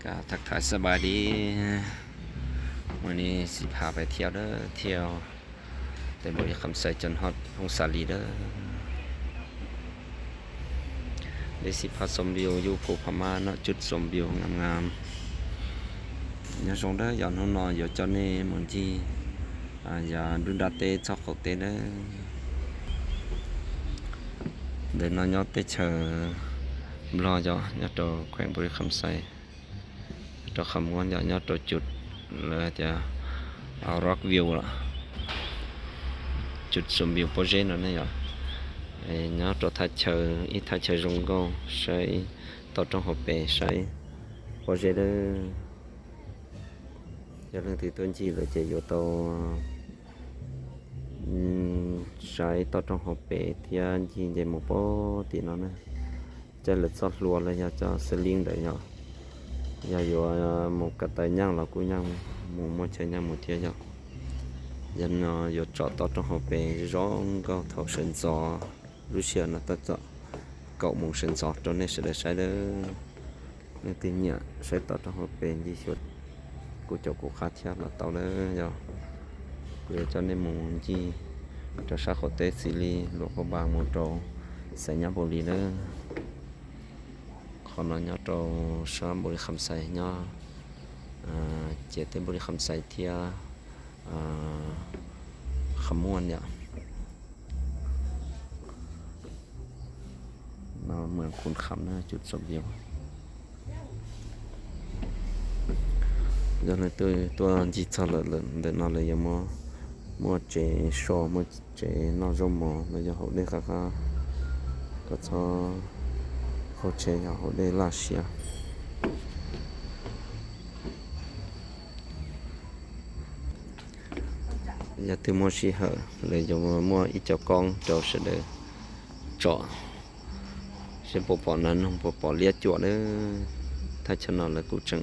Ka thaj thaj xab npais di, mus ni xib phas pais thiab dawb thiab, tej npaum li Kham Xais cov hoj phooj xa li dawb. Dej xib phas xom npiu, yus kaum pham mas noj cuj xom npiu ngam ngam. Nyob zoo dawb, yog hnub no yuav coj nej mus ncig yog dub nrab teb txog qaum teb dawb. Ntawm no nyob teb chaws Nplog yog nyob rau kheem Npaus Lis Kham Xais, rau Kham Muab yog nyob rau cuj lawv tias Rock View los cuj xom npiu pob zeb no ne yog. Nyob rau thaj chaw, ib thaj chaw zoo nkauj, saib toj roob hauv pes, saib pob zeb dawb. Yog leej twg tuaj ncig lawm ces yuav tau saib toj roob hauv pes thiab ncig nce mus pem tim no na. Caij lawv txoj hlua los yog cov xab lij ntawd yog, yog yuav mus ko taw nyaaj los kuj nyaaj, mus muaj chaw nyaaj mus thiab yog. Yog no yuav tsom toj roob hauv pes zoo nkauj thaum sawv ntxov, lub sij hawm no toj txom kaum moos sawv ntxov rau nej sawv daws saib dawb. Leej twg nyiam saib toj roob hauv pes ncig xyuas kuv caum kuv qab thiab los tau lawm yog. Kuv yuav coj nej mus ncig rau sab qaum teb xws li Luam Phaj Npas mus rau Xais Nyab Npaus Lis lawm. Qhov no nyob rau sab Npaus Lis Kham Xais nyob ciam teb Npaus Lis Kham Xais thiab Kham Muab yom. No mas Khun Kham na, cuj xom npiu. Yog leej twg tuaj ncig txog lawm ntawm no lawm yuav muaj tsev so, muaj tsev noj zaub mov los yog haus dej qab qab, kom txhob qaug tsheb yog haus dej laj siab. Yog twg muaj sij hawm lawm yuav muaj ib co koob rau sawv daws tsom seb puas pom nas noog, puas pom liab cuam na. Thaj chaw no lawv kuj tseem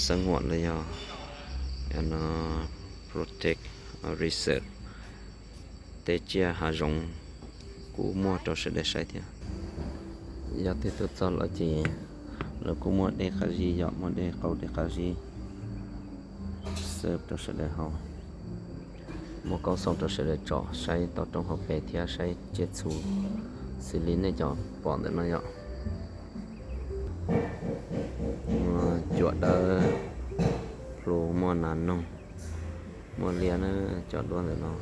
xeeb huam los yog no protect, reserve tej tsiaj hav zoov kuj muaj rau sawv daws saib thiab. Yog twg tuaj txog lawm ces lawv kuj muaj dej qab zib yom, muaj dej qau dej qab zib xwb rau sawv daws haus. Muaj koob xoo rau sawv daws tsom saib toj roob hauv pes thiab saib tsiaj txhu xws li nej cov pom ntawm no yom. Muaj cuam dawb, plhu, muaj nas noog, muaj liab na, cov duab ntawm no.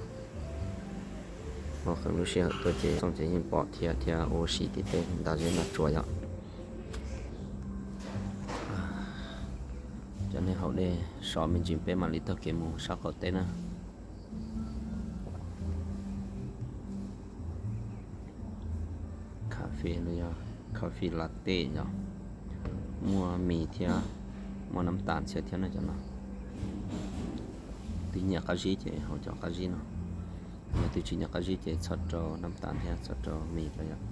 Ho qee lub sij hawm tuaj ces xyoo ces yeej pom thiab, thiab ua si tim tej ntaj zeb ntaj tsua yom. Cov nej haus dej so me ntsis peb mam li taug kev mus sab qaum teb na. Coffee los yog coffee latte yom, muaj mis thiab, muaj nab tas thiab thiab no cov no. Twg nyiam qab zib ces haus cov qab zib no. Yog twg tsis nyiam qab zib ces txhob rau nab tas thiab txhob rau mis rau yom.